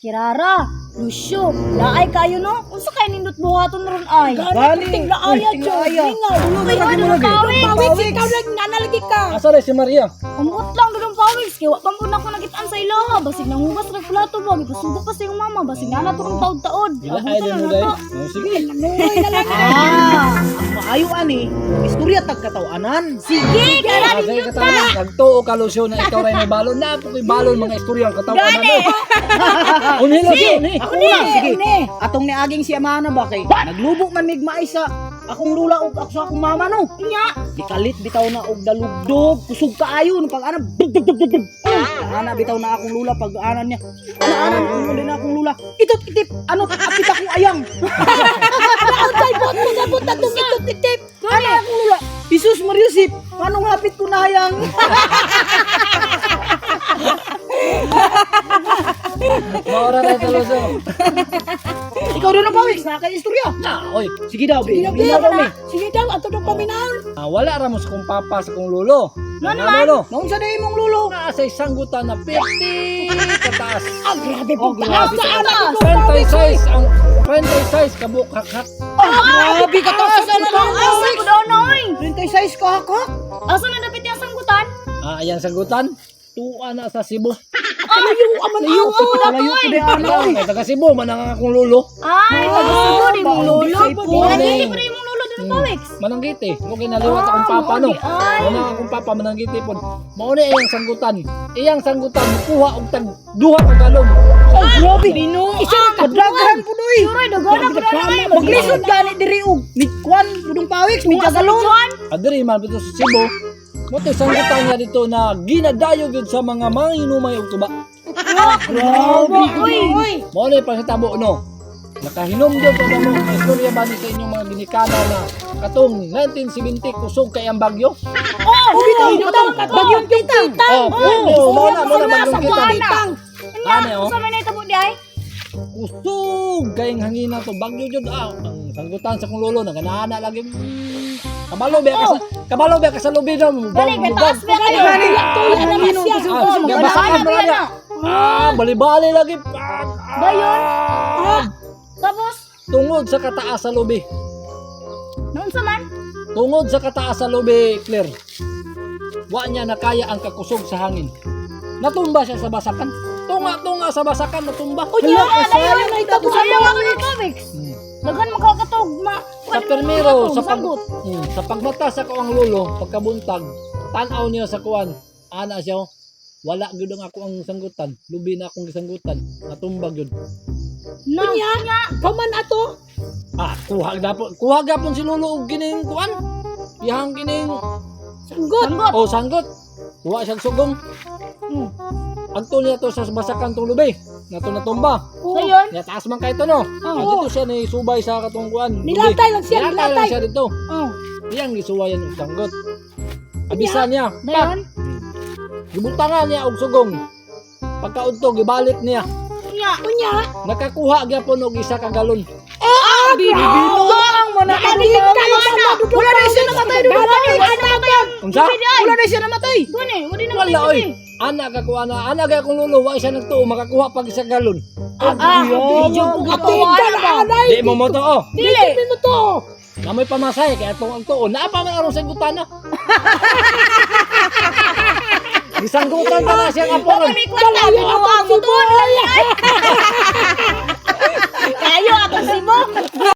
Kirara, Lucio, laay kayo no? Unsa kay nindot buhaton ron ay? Gani. Tinglaaya, Uy, Diyos. tinglaaya. Lingaw. Uy, ano na pawik? Pawik, ikaw lang, nanalagi ka. Asa rin si Maria? Umot lang dudong pawiks kay wa pa man ako nakitaan sa ilaha. Basig nanghugas rag plato ba, gipasugo pa sa iyong mama, basig na na turong taod-taod. Gila ay Abutan din na mo na dahil. to. Oh, sige. Nanuoy na lang. Ah, ang maayo ani, istorya tag katawanan. Sige, kara Ah, sige nindot na. katawan. Nagtuo ka, Lucio, na ikaw rin may balon. Na po kay balon mga istorya ang katawan na Gani. Unhi, Lucio, unhi. Ako na, sige. Une. Atong niaging si Amana ba kay naglubo man mig mais sa akong lula ug ako sa akong mama no. Nya, Gikalit bitaw na og dalugdog, kusog kaayo no pag ana dug dug dug dug, dug. Ana bitaw na akong lula pag ana niya. Ana ana ingon din akong lula. Itot itip, ano apit akong ayang. Untay, bot mo sa bot na itong itot itip. Ana akong lula. Jesus Mariusip, anong hapit ko na ayang? Maura na ito, Lucio. Ikaw rin ang pawis, nakaka-istorya. Na, oy. Sige daw, Sige be. daw, Sige daw, be. Sige daw, ato nang paminaon. Ah, wala ramos kong papa sa kong lolo. No Nga, naman. lolo. Naunsa na imong lulo? Naa sa sanggutan na 50 kataas. Ah, grabe po. Oh, grabe. Taas sa anak ko. Pawik. 36 ang 36 kabuk hakhak. Grabe ka taas ana na. Asa ko daw noy? 36 ka hak. Asa na dapit yung sanggutan? Ah, ayan sanggutan. Tuwa na sa Cebu. Layo, aman Layo ako. ko, layo ko di ana oy. Ay, taga Cebu man ang akong lolo. Ay, taga-Cebu di mong lolo. Cebu. Mananggiti pa rin mong lolo dun pawiks. Mananggiti. Mo ginaliwat akong papa no. Ah, mao di ay. Mao akong papa mananggiti pod. Mao ni iyang sanggutan. Iyang sanggutan mukuha og tag duha ka galon. Oh, grabe. Isa ra ka. Kadaghan po doy. Sure, dagana po na ay. Maglisod gani diri og midkwan pudong pawiks, midyagalon. Adiri man dito sa Cebu. Mo to sanggutan niya dito na ginadayo gyud sa mga manginumay og tuba. Grabe. Uy, Mao ni panghitabo no. Nakahinom gyud pa mo istorya ba ni sa inyong mga ginikana na katong 1970 kusog kay ang bagyo? Oh, Bitaw, bitaw, bagyong kitang. Oh, oh, mao na bagyong kitang. Kitang. Ano, oh? Sa may naitabo di ay? Kusog kayong hangina to bagyo jud ah ang sanggutan sa kong lolo naganana lagi. Kabalo ba ka sa lubi daw mo. Gani, kay taas ba kayo? Gani, Tuya na Ang siya. kusog Ah, kusog. basakan mo Ganana, na. Ah, bali-bali lagi. Ah, Dayon. ah. Tapos, Tungod sa kataas sa lubi. noon sa man? Tungod sa kataas sa lubi, Claire. Wa niya nakaya ang kakusog sa hangin. Natumba siya sa basakan. Tunga-tunga sa basakan natumba. Unya, Dayon, na itabo sa Sayang ako ng pawiks. Daghan makakatog ma. Sa permero, sa pag sanggot. Sa pagmata sa kuang lolo, pagkabuntag, tan-aw niya sa kuan. Ana siya, oh, wala gyud ang ako ang sanggutan. Lubi na akong gisanggutan. Natumba gyud. Na. Unya, kaman ato. Ah, kuha gapon si lolo og kining kuan. Iyang kining Sanggot. Sanggot. oh sanggot. Kuha siyang sugong. Agto niya to sa basakan tong lubi. Nato natumba. Dayon. Niya taas man kay to no. Ah, dito siya ni subay sa katong kuan. Lubi. Nilatay lang siya, Nilatay lang nilatay. siya dito. Oh, Iyang gisuwayan og sanggot. Abisa niya. Pak! dayon. Gibutangan niya og sugong. Pagkaudto gibalik niya. Nya. Unya, Nakakuha gyapon og isa ka galon. Ah, Binuang mo na Nakaligtan na Wala na siya namatay dudong pawiks. Unsa? Wala na siya namatay. Gani, wala na Wala oy. Ana ka kuha na, ana kay akong lolo wa siya nagtuo makakuha pag isa galon. Ah, medyo Tinggal anay. Di mo mo to oh. Dili. Dili mo to. Namoy pamasahe kay atong ang tuo. Naa pa man aron sanggutan na. Gisanggutan pa na siya ang apo ron. Kami kwenta, binuang mo to. Kayo ako si Mo.